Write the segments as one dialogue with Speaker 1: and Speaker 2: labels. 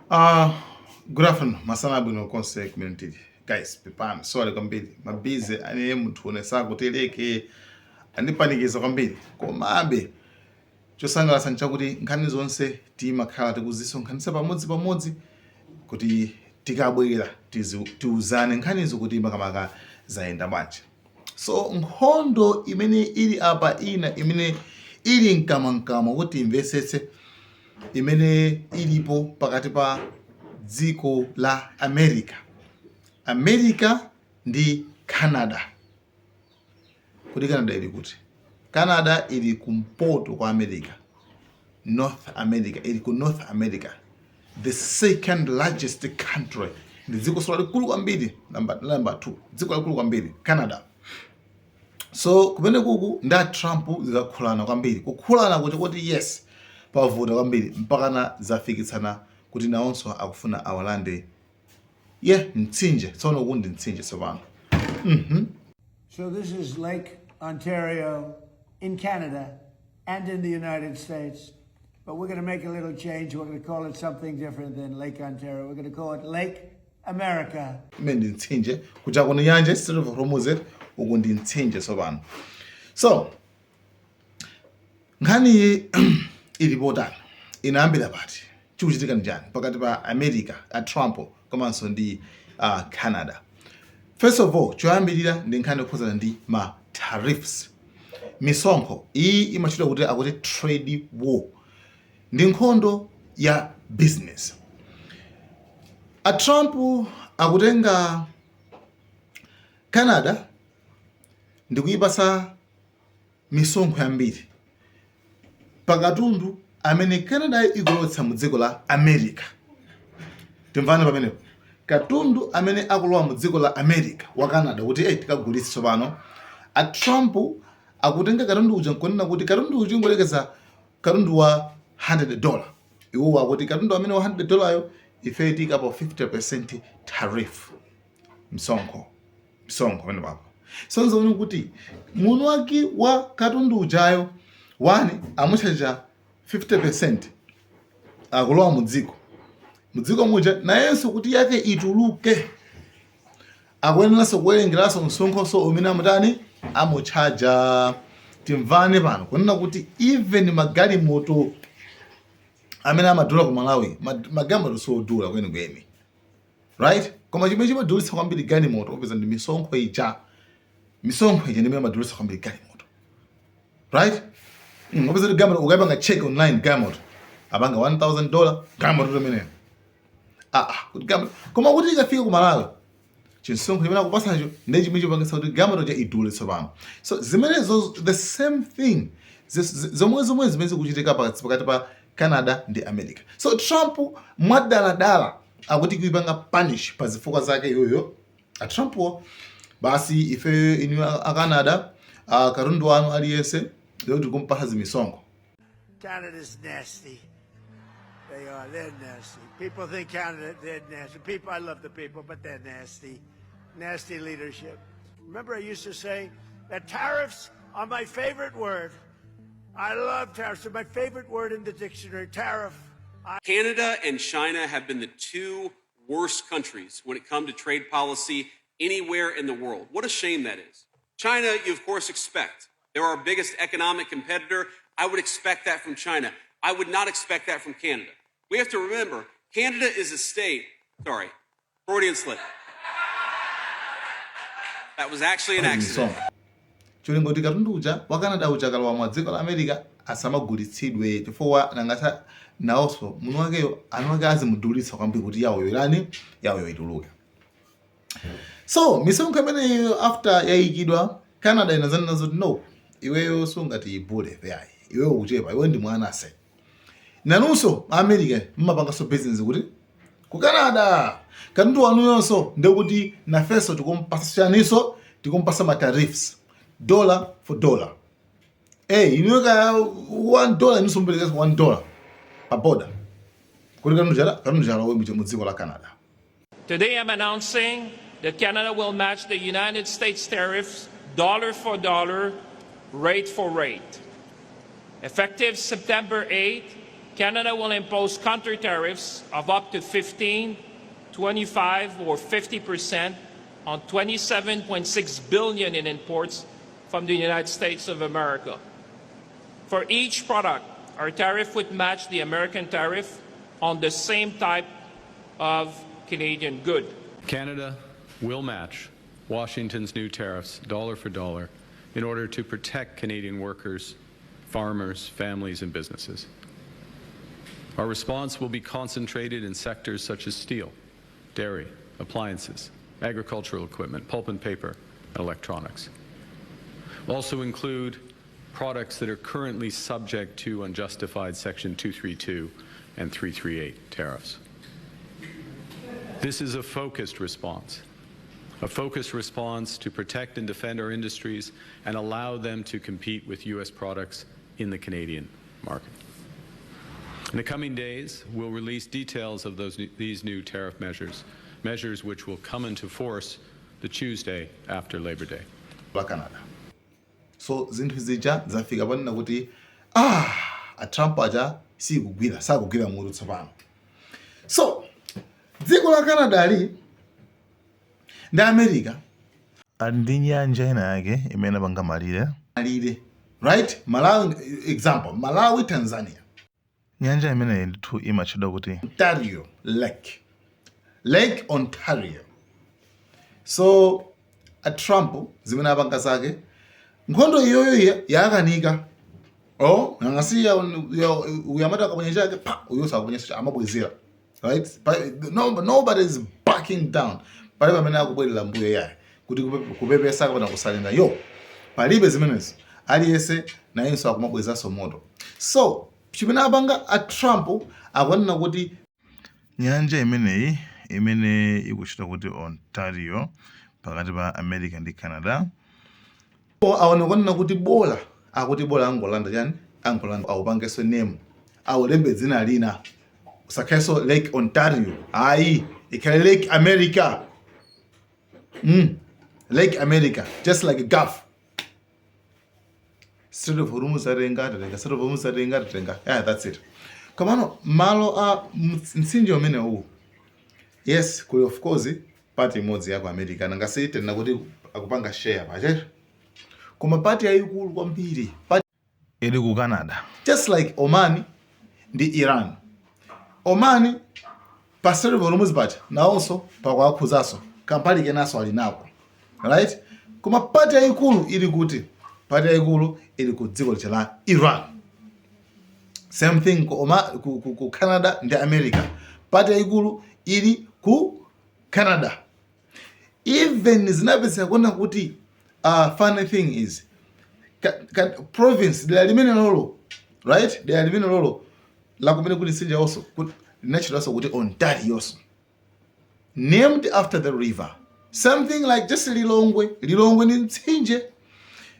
Speaker 1: Good afternoon, masana abwino konse kumene tili. Guys, pepani, sorry kwambiri. Ma busy ane munthu one sakuteleke andipanikiza kwambiri. Komabe chosangalatsa nchakuti nkhani zonse timakhala tikuzisonkhanitsa pamodzi pamodzi kuti tikabwera tiuzane nkhanizo kuti makamaka zayenda bwanji. So nkhondo imene ili apa, ina imene ili mkamwamkamwa kuti imvesetse, imene ilipo pakati pa dziko la America ndi Canada. Kuti Canada ili kuti? Canada ili kumpoto kwa America, North America, ili ku North America, the second largest country, ndi dziko so lalikulu kwambiri, number 2, dziko lalikulu kwambiri Canada. So kumene kuku nda Trump zikakhulana kwambiri, kukhulana kuti yes, pavuta kwambiri, mpakana zafikitsana kuti nawonso akufuna awalande ye mtsinje. Tsono uku ndi mtsinje tsopano.
Speaker 2: So this is Lake Ontario in Canada and in the United States. But we're going to make a little change. We're going to call it something different than Lake Ontario. We're going to call it Lake America.
Speaker 1: Imene ndi mtsinje, kuja kuno nyanja, Strait of Hormuz, uku ndi mtsinje tsopano. So nkhani ili potani? Inayambira pati? Chikuchitika ndi chani pakati pa America, a Trump, komanso ndi Canada? First of all, choyambirira ndi nkhani yokhuzana ndi ma tariffs, misonkho. Iyi imachitwa kuti akuti trade war, ndi nkhondo ya business. A Trump akutenga Canada ndi kuyipasa misonkho yambiri pakatundu amene Canada ikulowetsa mu dziko la America. Timvane pamenepo. Katundu amene akulowa mu dziko la America wa Canada kuti hey, tikagulitse, tsopano a Trump akutenga katundu uja nkunena kuti katundu uja, ingolekeza katundu wa $100, iwo akuti katundu amene wa $100 yo ife tikapo 50% tariff, msonkho, msonkho pamene papo. So nzoona kuti muno wake wa katundu ujayo wani amuchaja 50% akulowa mudziko muja, nayenso kuti yake ituluke akuyeneranso kuwerengeranso msonkhoso umene amutani, amutchaja. Timvane pano kunena kuti even magalimoto amene amadula ku Malawi, magalimoto sodula kwenikweni, right? Koma chimene chimadulitsa kwambiri galimoto opeza ndi misonkho ija. Misonkho ija ndimene amadulitsa kwambiri galimoto, right? Opeza kuti galimoto ukayipanga check online, galimoto apanga $1000, galimoto imeneyo, kuti galimoto, koma kuti ikafika ku Malawi, chinsonkho chimene akupasacho ndi chimene chipangitsa kuti galimoto ja idule tsopano. So zimenezo, the same thing, zomwe zomwe zimene zikuchitika pakati pa Canada ndi America. So Trump mwadaladala akuti kuipanga punish pa zifukwa zake yoyo a Trump, basi ife inu a Canada, katundu wanu aliyense lero tikumpasa zimisonkho.
Speaker 2: Canada's nasty. They are. They're nasty. People think Canada, they're nasty. People, I love the people, but they're nasty. Nasty leadership. Remember, I used to say that tariffs are my favorite word. I love tariffs. They're my favorite word in the dictionary. Tariff.
Speaker 3: Canada and China have been the two worst countries when it comes to trade policy anywhere in the world. What a shame that is. China, you of course expect. They're our biggest economic competitor. I would expect that from China. I would not expect that from Canada. We have to remember, Canada is a state. Sorry, Freudian slip. That was actually an accident.
Speaker 1: Misonkho, cholinga kuti katundu uja wa Canada uja akalowa mwa dziko la America asamagulitsidwe, chifukwa nangasa nawonso muno wakeyo anu wake azimudulitsa kwambiri kuti yawoyo irani, yawoyo ituluke. So misonkho imeneyo after yayikidwa, Canada inazanena zoti no, iweyo sungati ibule yayi, iweyo ukuchepa, iwe ndi mwana se. Nanunso America mmapanganso business kuti ku Canada, katundu wanuyonso ndekuti nafenso tikumpasa chaniso, tikumpasa ma tariffs, dollar for dollar. Inuyo ka $1, inunso muperekeso $1 pa border kuti katundu chala mu dziko la Canada.
Speaker 4: Today I'm announcing that Canada will match the United States tariffs dollar for dollar, rate for rate. Effective September 8, Canada will impose counter tariffs of up to 15, 25, or 50% on 27.6 billion in imports from the United States of America. For each product, our tariff would match the American tariff on the same type of Canadian good.
Speaker 5: Canada will match Washington's new tariffs dollar for dollar in order to protect Canadian workers, farmers, families, and businesses. Our response will be concentrated in sectors such as steel, dairy, appliances, agricultural equipment, pulp and paper, and electronics. Also include products that are currently subject to unjustified Section 232 and 338 tariffs. This is a focused response to protect and defend our industries and allow them to compete with U.S. products in the Canadian market. In the coming days, we'll release details of these new tariff measures, measures which will come into force the Tuesday after Labor Day.
Speaker 1: La Canada. So zinthu zija zafika panena kuti a Trump aja sikugwira, sakugwira mutu tsopano. So dziko la Canada li ndi America
Speaker 6: ali ndi nyanja ina yake imene apanga malire.
Speaker 1: Malire, right? Malawi, example, Malawi, Tanzania.
Speaker 6: Nyanja imeneyi ndithu imatchedwa kuti
Speaker 1: Ontario Lake, Lake Ontario. So a Trump zimene apanga zake, nkhondo iyoyo yakanika. Oh, angasiya uyamata akaponya chake pa uyo sakuponya, amabwezera, right? But no, nobody is backing down. Palibe amene akubwerera mbuyo yaye kuti kupepesa kapena kusalenda yo, palibe zimenezo. Aliyense nayenso akumabwezanso moto. So chimene apanga a Trump, akunena kuti
Speaker 6: nyanja imeneyi imene ikutchedwa kuti Ontario pakati pa America ndi Canada,
Speaker 1: aone kunena kuti bola, akuti bola angolanda chani, angolanda, awupangenso name, awulembe dzina lina, usakhalenso Lake Ontario, hayi, ikhale Lake America, Lake America, just like Gulf, Strait of Hormuz atenga, tatenga Strait of Hormuz, atenga, tatenga. Yeah, that's it. Komano malo a mtsinje umene uwu, yes, kuli of course part imodzi ya ku America, nangasi tena kuti akupanga share pache, koma part yayikulu kwambiri, part
Speaker 6: ili ku Canada.
Speaker 1: Just like Oman ndi Iran. Oman pa Strait of Hormuz pacha nawonso pakuakhuzanso, kampali kenanso ali nako, right? Koma part yayikulu ili kuti? Part yayikulu ili ku dziko lija la Iran. Same thing ku, Oma, ku Canada ndi America, part yayikulu ili ku Canada. Even zinapezeka kuona kuti, funny thing is, ka province, dera limene lolo, right, dera limene lolo lakumene kuli mtsinje also linatchedwanso kuti Ontarioso, named after the river, something like just Lilongwe. Lilongwe ni mtsinje,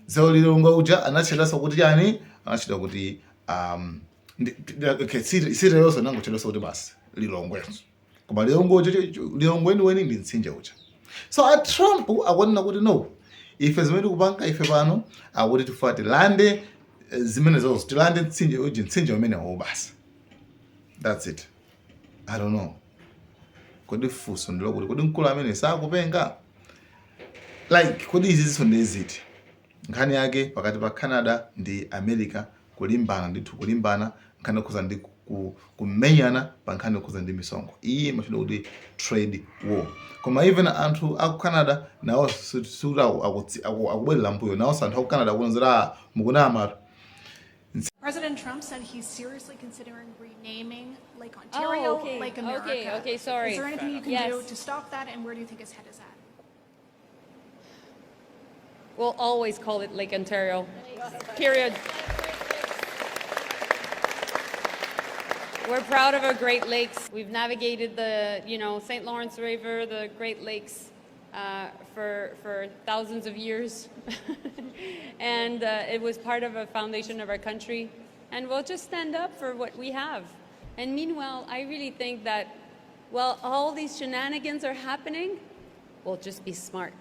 Speaker 1: so Lilongwe uja anatchedwanso kuti chani? Anatchedwa kuti okay, city yonso nangotchedwanso kuti basi Lilongwenso, koma Lilongwe uja, Lilongwe weniweni ndi mtsinje uja. So a Trump akunena kuti no, ife zimene tikupanga ife pano, akuti tifuna tilande zimene zonso, tilande mtsinje uji, mtsinje umenewo basi, that's it. I don't know, kodi funso ndilokuti kodi mkulu amene sakupenga? Like, kodi izi zinso ndiziti? Nkhani yake pakati pa Canada ndi America, kulimbana ndithu, kulimbana nkhani yokhuza ndi kumenyana pa nkhani yokhuza ndi misonkho. Iyi imachedwa kuti trade war. Koma even anthu aku Canada nawo sikuti akubwerera mbuyo. Nawonso anthu aku Canada akunzera mukunama.
Speaker 7: President Trump said he's seriously considering renaming Lake Ontario
Speaker 8: Oh, okay.
Speaker 7: Lake America.
Speaker 8: Okay, sorry.
Speaker 7: Is there anything you can
Speaker 8: Yes.
Speaker 7: do to stop that, and where do you think his head is at?
Speaker 8: We'll always call it Lake Ontario. Period. We're proud of our Great Lakes. We've navigated the St. Lawrence River, the Great Lakes, for thousands of years. And it was part of a foundation of our country. And we'll just stand up for what we have. And meanwhile, I really think that while all these shenanigans are happening, we'll just be smart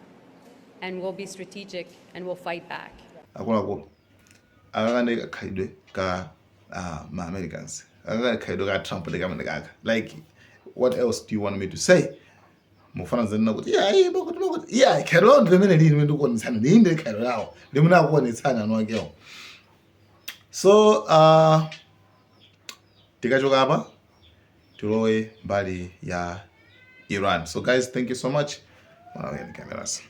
Speaker 8: and we'll be strategic and we'll fight back.
Speaker 1: Akuluakulu, akakande kakhalidwe ka ma Americans. Akakhalidwe ka Trump ndi kamene kaka. Like, what else do you want me to say? Mufana zanena kuti yeah, bakuti bakuti yeah, khalidwe lawo ndi limene lili limene ndikuonetsana lili ndi khalidwe lawo limene akuonetsana anu akewo. So tikachoka apa tilowe mbali ya Iran. So guys, thank you so much. Malawian Cameras.